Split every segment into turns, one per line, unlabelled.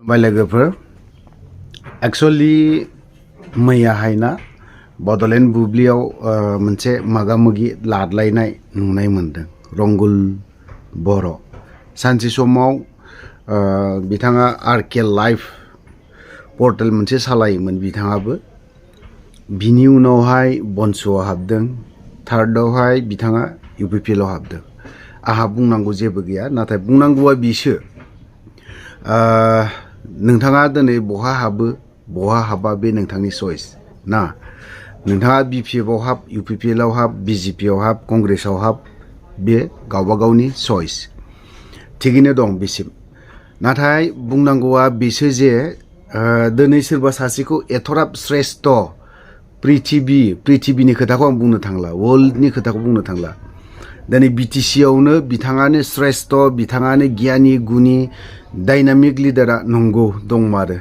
बायलोगोफोर actually मैयाहायना Bodoland बुब्लियाव मोनसे मोगा-मोगि लादलायनाय नुनाय मोनदों रंगुल बर' सानसे समाव बिथाङा आरके लाइभ पर्टेल मोनसे सालायोमोन बिथाङाबो बिनि उनावहाय बनसुआव हाबदों थार्डआवहाय बिथाङा इउपिपिएलआव हाबदों आहा बुंनांगौ जेबो गैया नाथाय बुंनांगौआ बिसो नोंथाङा दिनै बहा हाबो बहा हाबा बे नोंथांनि चइस ना नोंथाङा बिपिएफआव हाब इउपिपिएलआव हाब बिजेपिआव हाब कंग्रेसआव हाब बे गावबा गावनि चइस थिगैनो दं बिसिम नाथाय बुंनांगौआ बिसो जे दिनै सोरबा सासेखौ एथराब श्रेष्ठ पृथिबिनि खोथाखौ आं बुंनो थांला वर्ल्डनि खोथाखौ बुंनो थांला दिनै बिटिसिआवनो बिथाङानो श्रेष्ठ बिथाङानो गियानि गुनि डायनामिक लिडारा नंगौ दंमारो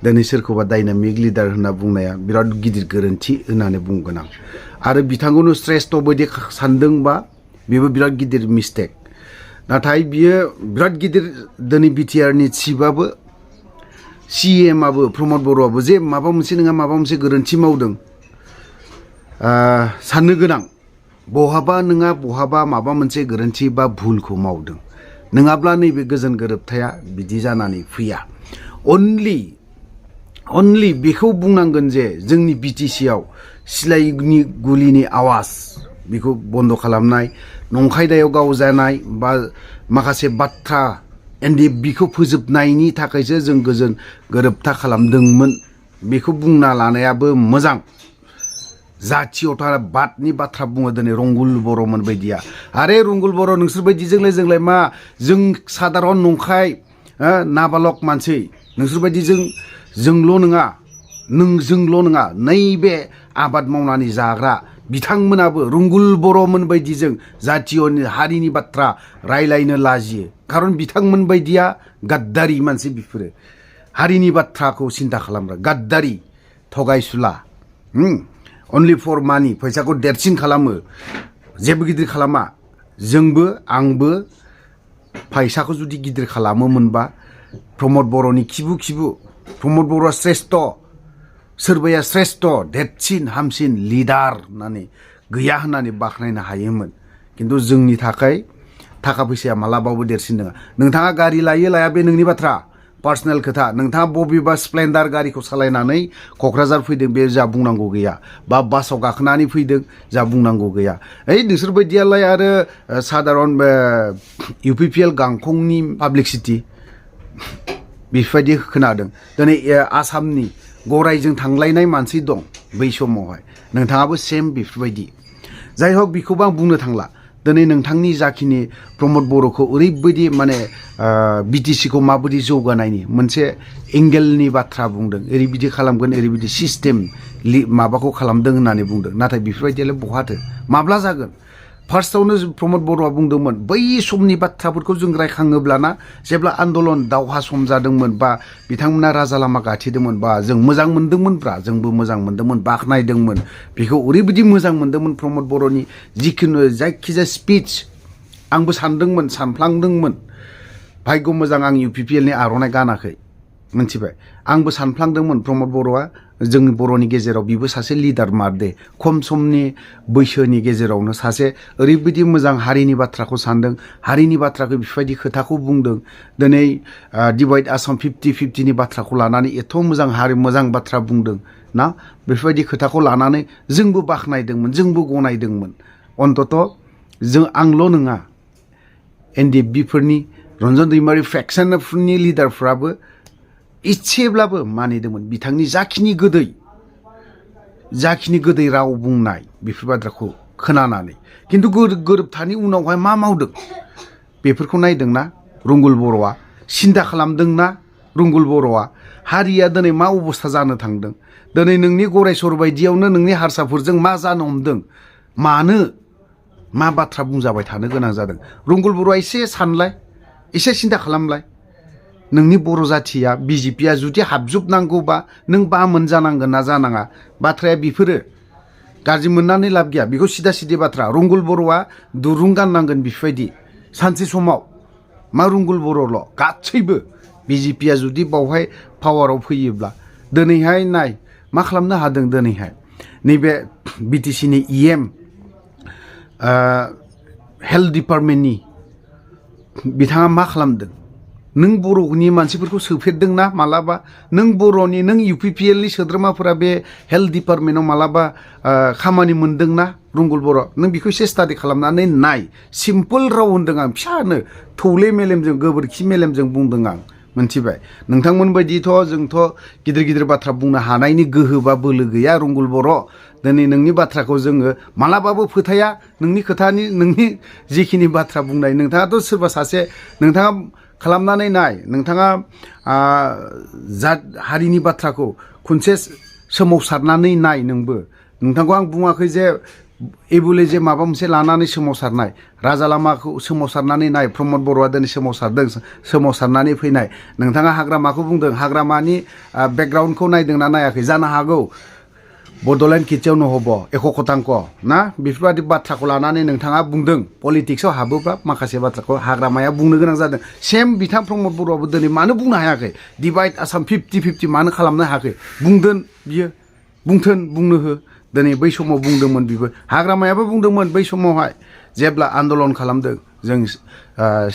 दिनै सोरखौबा डायनामिक लिडार होनना बुंनाया बिराद गिदिर गोरोन्थि होननानै बुंगोन आं आरो बिथांखौनो श्रेष्ठ बायदि सानदोंबा बेबो बिराद गिदिर मिस्टेक नाथाय बियो बिराद गिदिर दिनै बिटिआरनि चिफआबो सिएमआबो प्रमद बर'आबो जे माबा मोनसे नङा माबा मोनसे गोरोन्थि मावदों साननो गोनां बहाबा नङा बहाबा माबा मोनसे गोरोन्थि बा भुलखौ मावदों नङाब्ला नैबे गोजोन गोरोबथाया बिदि जानानै फैया अनलि बेखौ बुंनांगोन जे जोंनि बिटिसिआव सिलाइनि गुलिनि आवाज बेखौ बन्द खालामनाय नंखायदायाव गावजानाय बा माखासे बाथ्रा एनडिएफबिखौ फोजोबनायनि थाखायसो जों गोजोन गोरोबथा खालामदोंमोन बेखौ बुंना लानायाबो मोजां जाथियावथा बादनि बाथ्रा बुङो दिनै रंगुल बर'मोन बायदिया आरे रंगुल बर' नोंसोर बायदिजोंलाय जोंलाय मा जों साधारन नंखाय नाबालक मानसि नोंसोर बायदि जोंल' नङा नैबे आबाद मावनानै जाग्रा बिथांमोनाबो रंगुल बर'मोन बायदिजों जातीयनि हारिनि बाथ्रा रायलायनो लाजियो खारन बिथांमोन बायदिया गाद्दारि मानसि बिफोरो हारिनि बाथ्राखौ सिन्ता खालामग्रा गाद्दारि थगायसुला अनलि फर मानि फैसाखौ देरसिन खालामो जेबो गिदिर खालामा जोंबो आंबो फैसाखौ जुदि गिदिर खालामोमोनबा प्रमद बर'नि खिबु प्रमद बर'आ श्रेष्ठ सोरबाया श्रेष्ठ देरसिन हामसिन लिडार होननानै गैया होननानै बाख्नायनो हायोमोन किन्तु जोंनि थाखाय थाखा फैसाया मालाबाबो देरसिन नङा नोंथाङा गारि लायो लाया बे नोंनि बाथ्रा पार्सनेल खोथा नोंथाङा बबेबा स्प्लेन्डार गारिखौ सालायनानै क'क्राझार फैदों बे जा बुंनांगौ गैया बा बासाव गाखोनानै फैदों जा बुंनांगौ गैया नोंसोर बायदियालाय आरो साधारन इउपिपिएल गांखंनि पाब्लिसिटि बेफोरबायदि खोनादों दिनै आसामनि गरायजों थांलायनाय मानसि दं बै समावहाय नोंथाङाबो सेम बेफोरबायदि जाय हक बेखौबो आं बुंनो थांला दिनै नोंथांनि जाखिनि प्रमद बर'खौ ओरैबायदि माने बिटिसिखौ माबायदि जौगानायनि मोनसे एंगेलनि बाथ्रा बुंदों ओरैबायदि खालामगोन ओरैबायदि सिस्टेम माबाखौ खालामदों होननानै बुंदों नाथाय बेफोरबायदियालाय बहाथो माब्ला जागोन फार्स्टआवनो प्रमद बर'आ बुंदोंमोन बै समनि बाथ्राफोरखौ जों रायखाङोब्लाना जेब्ला आन्दलन दावहा सम जादोंमोन बा बिथांमोना राजा लामा गाथेदोंमोन बा जों मोजां मोनदोंमोनब्रा जोंबो मोजां मोनदोंमोन बाख्नायदोंमोन बेखौ ओरैबायदि मोजां मोनदोंमोन प्रमद बर'नि जिखुनु जायखिजाया स्पिच आंबो सानफ्लांदोंमोन भाग्य मोजां आं इउपिपिएलनि आर'नाइ गानाखै मिथिबाय आंबो सानफ्लांदोंमोन प्रमद बर'आ जोंनि बर'नि गेजेराव बिबो सासे लिडार मारदे खम समनि बैसोनि गेजेरावनो सासे ओरैबायदि मोजां हारिनि बाथ्राखौ सानदों हारिनि बाथ्राखौ बेफोरबायदि खोथाखौ बुंदों दिनै डिभाइड आसाम 50-50नि बाथ्राखौ लानानै एथ' मोजां बाथ्रा बुंदों ना बेफोरबायदि खोथाखौ लानानै जोंबो बाख्नायदोंमोन जोंबो गनायदोंमोन अन्तत जों आंल' नङा एनडिएफबिफोरनि रन्जन दैमारि फेक्सनफोरनि लिडारफ्राबो इसेब्लाबो मानिदोंमोन बिथांनि जाखिनि गोदै राव बुंनाय बेफोर बाथ्राखौ खोनानानै किन्तु गोरोबथानि उनावहाय मा मावदों बेफोरखौ नायदोंना रंगुल बर'आ सिन्ता खालामदोंना रंगुल बर'आ हारिया दिनै मा अबस्था जानो थांदों दिनै नोंनि गरायसर बायदियावनो नोंनि हारसाफोरजों मा जानो हमदों मानो मा बाथ्रा बुंजाबाय थानो गोनां जादों रंगुल बर'आ एसे सानलाय एसे सिन्ता खालामलाय नोंनि बर' जाथिया बिजेपिया जुदि हाबजोबनांगौबा नों बामोन जानांगोन ना जानाङा बाथ्राया बेफोरो गाज्रि मोननानै लाब गैया बेखौ सिदा बाथ्रा रंगुल बर'आ दुरुं गाननांगोन बेफोरबायदि सानसे समाव मा रंगुल बर'ल' गासैबो बिजेपिया जुदि बावहाय पावाराव फैयोब्ला दिनैहाय नाय मा खालामनो हादों दिनैहाय नैबे बिटिसिनि इएम हेल्थ डिपार्टमेन्टनि बिथाङा मा खालामदों नों बर'नि मानसिफोरखौ सोफेरदोंना मालाबा नों बर'नि नों इउपिपिएलनि सोद्रोमाफोरा बे हेल्थ डिपार्टमेन्टआव मालाबा खामानि मोनदोंना रुंगुल बर' नों बेखौ एसे स्टाडि खालामनानै नाय सिम्पोल राव होनदों आं फिसानो थौले मेलेमजों गोबोरखि मेलेमजों बुंदों आं मोनथिबाय नोंथांमोन बायदिथ' जोंथ' गिदिर गिदिर बाथ्रा बुंनो हानायनि गोहो बा बोलो गैया रुंगुल बर' दिनै नोंनि बाथ्राखौ जोङो मालाबाबो फोथाया नोंनि खोथानि नोंनि जिखिनि बाथ्रा बुंनाय नोंथाङाथ' सोरबा सासे नोंथाङा खालामनानै नाय नोंथाङा जात हारिनि बाथ्राखौ खनसे सोमावसारनानै नाय नोंबो नोंथांखौ आं बुङाखै जे एबुले जे माबा मोनसे लानानै सोमावसारनाय राजा लामाखौ सोमावसारनानै नाय प्रमद बर'आ दिनै सोमावसारदों सोमावसारनानै फैनाय नोंथाङा हाग्रामाखौ बुंदों हाग्रामानि बेकग्राउन्डखौ नायदोंना नायाखै जानो हागौ बड'लेण्ड खेथियावनो हब एख' खतांक ना बेफोरबायदि बाथ्राखौ लानानै नोंथाङा बुंदों पलिटिक्सआव हाबोब्ला माखासे बाथ्राखौ हाग्रामाया बुंनो गोनां जादों सेम बिथां प्रमद बर'आबो दिनै मानो बुंनो हायाखै डिभाइड आसाम 50-50 मानो खालामनो हायाखै बुंदों बियो बुंथोन बुंनो हो दिनै बै समाव बुंदोंमोन बिबो हाग्रामायाबो बुंदोंमोन बै समावहाय जेब्ला आन्दलन खालामदों जों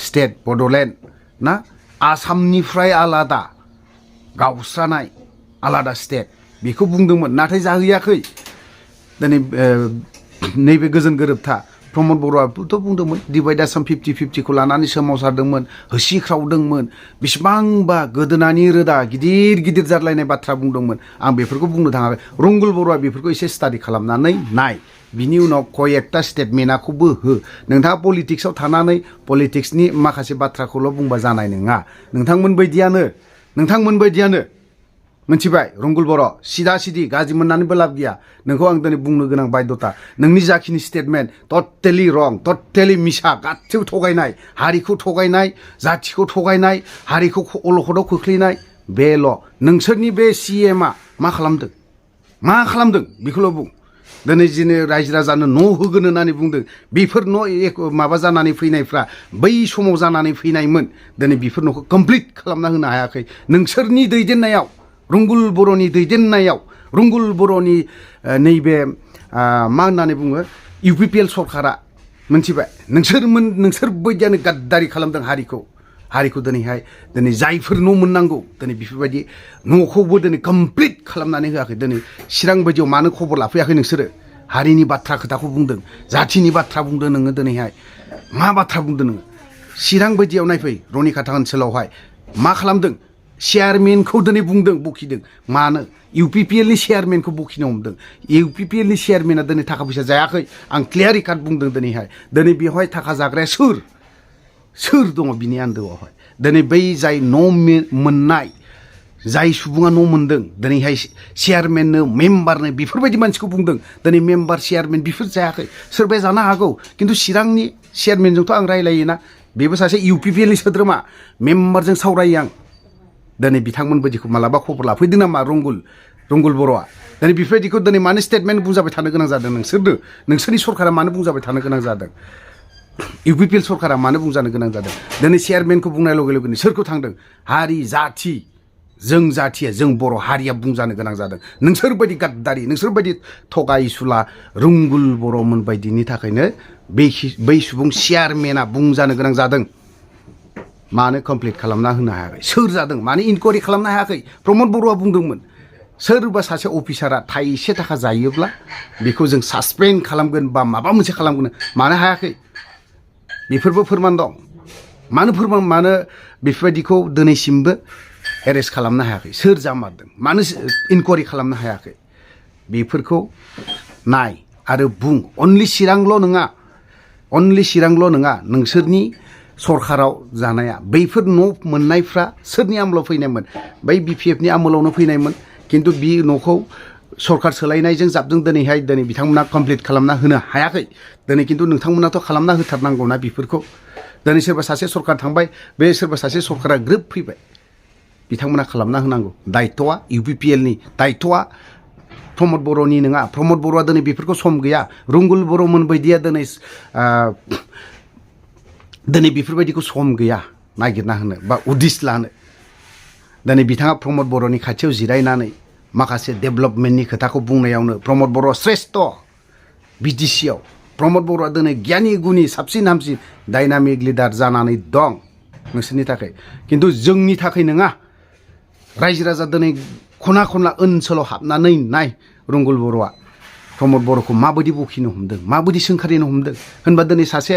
स्टेट बड'लेण्ड ना आसामनिफ्राय आलादा गावस्रानाय आलादा स्टेट बेखौ बुंदोंमोन नाथाय जाहैयाखै दिनै नैबे गोजोन गोरोबथा प्रमद बर'आबोथ' बुंदोंमोन डिभाइड आसाम 50-50खौ लानानै सोमावसारदोंमोन होसिख्रावदोंमोन बेसेबांबा गोदोनानि रोदा गिदिर गिदिर जारलायनाय बाथ्रा बुंदोंमोन आं बेफोरखौ बुंनो थाङाखै रुंगुल बर'आ बेफोरखौ एसे स्टाडि खालामनानै नाय बिनि उनाव कयेकटा स्टेटमेन्टखौबो हो नोंथाङा पलिटिक्सआव थानानै पलिटिक्सनि माखासे बाथ्राखौल' बुंबा जानाय नङा नोंथांमोन बायदियानो मोनथिबाय रुंगुल बर' सिदा सिदि गाज्रि मोननानैबो लाब गैया नोंखौ आं दिनै बुंनो गोनां बायद'था नोंनि जाखिनि स्टेटमेन्ट टटेलि रं टटेलि मिसा गासैबो थगायनाय हारिखौ थगायनाय जाथिखौ थगायनाय हारिखौ अलखदाव खोख्लैनाय बेल' नोंसोरनि बे सिएमआ मा खालामदों बेखौल' बुं दिनै दिनै रायजो राजानो न' होगोन होननानै बुंदों बेफोर न' माबा जानानै फैनायफ्रा बै समाव जानानै फैनायमोन दिनै बेफोर न'खौ कमप्लिट खालामना होनो हायाखै नोंसोरनि दैदेननायाव रुंगुल बर'नि दैदेननायाव रुंगुल बर'नि नैबे मा होननानै बुङो इउपिपिएल सरकारा मोनथिबाय नोंसोर बायदियानो गाद्दारि खालामदों हारिखौ दिनै जायफोर न' मोननांगौ दिनै बेफोरबायदि न'खौबो दिनै कमप्लिट खालामनानै होआखै दिनै चिरां बायदियाव मानो खबर लाफैयाखै नोंसोरो हारिनि बाथ्रा खोथाखौ बुंदों जाथिनि बाथ्रा बुंदों नोङो दिनैहाय मा बाथ्रा बुंदों नोङो चिरां बायदियाव नायफै रनिखाथा ओनसोलावहाय मा खालामदों चेयारमेनखौ दिनै बुंदों बखिदों मानो इउपिपिएलनि चेयारमेनखौ बखिनो हमदों इउपिपिएलनि चेयारमेना दिनै थाखा फैसा जायाखै आं क्लियारि काट बुंदों दिनै बेवहाय थाखा जाग्राया सोर दङ बिनि आन्दोआवहाय दिनै बै जाय न' मोननाय जाय सुबुङा न' मोनदों दिनैहाय चेयारमेननो मेम्बारनो बेफोरबायदि मानसिखौ बुंदों दिनै मेम्बार चेयारमेन बेफोर जायाखै सोरबाया जानो हागौ खिन्थु चिरांनि चेयारमेनजोंथ' आं रायलायोना बेबो सासे इउपिपिएलनि सोद्रोमा मेम्बारजों सावरायो आं दिनै बिथांमोन बायदिखौ मालाबा खबर लाफैदों नामा रुंगुल बर'आ दिनै बेफोरबायदिखौ दिनै मानो स्टेटमेन्ट बुंजाबाय थानो गोनां जादों नोंसोरनि सरकारा मानो बुंजाबाय थानो गोनां जादों इउपिपिएल सरकारा मानो बुंजानो गोनां जादों दिनै चेयारमेनखौ बुंनाय लगे लगेनो सोरखौ थांदों हारि जाथि जों बर' हारिया बुंजानो गोनां जादों नोंसोरबायदि गाद्दारि नोंसोरबायदि थगायसुला रुंगुल बर'मोन बायदिनि थाखायनो बै सुबुं चेयारमेना बुंजानो गोनां जादों मानो कमप्लिट खालामना होनो हायाखै सोर जादों मानो इनकुवारि खालामनो हायाखै प्रमद बर'आ बुंदोंमोन सोरबा सासे अफिसारा थाइसे थाखा जायोब्ला बेखौ जों सासपेन्ड खालामगोन बा माबा मोनसे खालामगोन मानो हायाखै बेफोरबो फोरमान दं मानो बेफोरबायदिखौ दिनैसिमबो एरेस्ट खालामनो हायाखै सोर जामारदों मानो इनकुवारि खालामनो हायाखै बेफोरखौ नाय आरो बुं अनलि चिरांल' नङा नोंसोरनि सरकाराव जानाया बैफोर न' मोननायफ्रा सोरनि आमोलाव फैनायमोन बै बिपिएफनि आमोलावनो फैनायमोन खिन्थु बे न'खौ सरकार सोलायनायजों जाबजों दिनै बिथांमोना कमप्लिट खालामना होनो हायाखै दिनै खिन्थु नोंथांमोनाथ' खालामना होथारनांगौना बेफोरखौ दिनै सोरबा सासे सरकार थांबाय बे सोरबा सासे सरकारा ग्रोब फैबाय बिथांमोना खालामना होनांगौ दायथ'आ इउपिपिएलनि दायथ'आ प्रमद बर'नि नङा प्रमद बर'आ दिनै बेफोरखौ सम गैया रुंगुल बर'मोन बायदिया दिनै बेफोरबायदिखौ सम गैया नागिरना होनो बा उदिस लानो दिनै बिथाङा प्रमद बर'नि खाथियाव जिरायनानै माखासे डेभेलपमेन्टनि खोथाखौ बुंनायावनो प्रमद बर' श्रेष्ठ बिटिसिआव प्रमद बर'आ दिनै गियानि गुनि साबसिन हामसिन डायनामिक लिडार जानानै दं नोंसोरनि थाखाय खिन्थु जोंनि थाखाय नङा रायजो राजा दिनै खना खनला ओनसोलाव हाबनानै नाय रुंगुल बर'आ प्रमद बर'खौ माबायदि बखिनो हमदों माबायदि सोंखारिनो हमदों होनबा दिनै सासे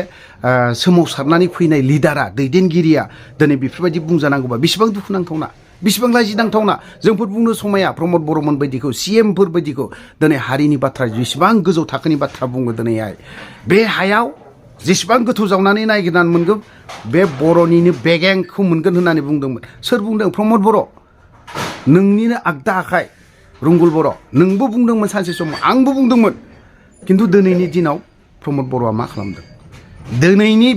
सोमावसारनानै फैनाय लिडारा दैदेनगिरिया दिनै बेफोरबायदि बुंजानांगौबा बेसेबां दुखुनांथावना बेसेबां लाजिनांथावना जोंफोर बुंनो समाया प्रमद बर'मोन बायदिखौ CMफोर बायदिखौ दिनै हारिनि बाथ्रा जेसेबां गोजौ थाखोनि बाथ्रा बुङो दिनैहाय बे हायाव जेसेबां गोथौ जावनानै नागिरनानै मोनगोन बे बर'निनो बेगेंखौ मोनगोन होननानै बुंदोंमोन सोर बुंदों प्रमद बर' नोंनिनो आगदा आखाय रुंगुल बर' नोंबो बुंदोंमोन सानसे समाव आंबो बुंदोंमोन खिन्थु दिनैनि दिनाव प्रमद बर'आ मा खालामदों दिनैनि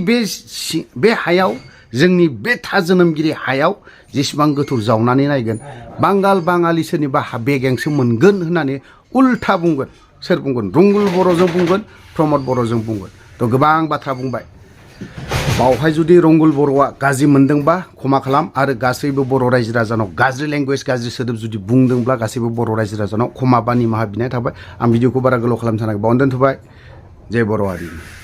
बे हायाव जोंनि बे था जोनोमगिरि हायाव जेसेबां गोथौ जावनानै नायगोन बांगाल बाङालि सोरनिबा बेगेंसो मोनगोन होननानै उल्था बुंगोन सोर बुंगोन रुंगुल बर'जों बुंगोन प्रमद बर'जों बुंगोन थ' गोबां बाथ्रा बुंबाय बावहाय जुदि रुंगुल बर'आ गाज्रि मोनदोंबा क्षमा खालाम आरो गासैबो बर' रायजो राजानाव गाज्रि लेंगुवेज गाज्रि सोदोब जुदि बुंदोंब्ला गासैबो बर' रायजो राजानाव क्षमा बा निमाहा बिनाय थाबाय आं भिडिअखौ बारा गोलाव खालामनो सानाखै बावनो दोनथ'बाय जय बर' हारि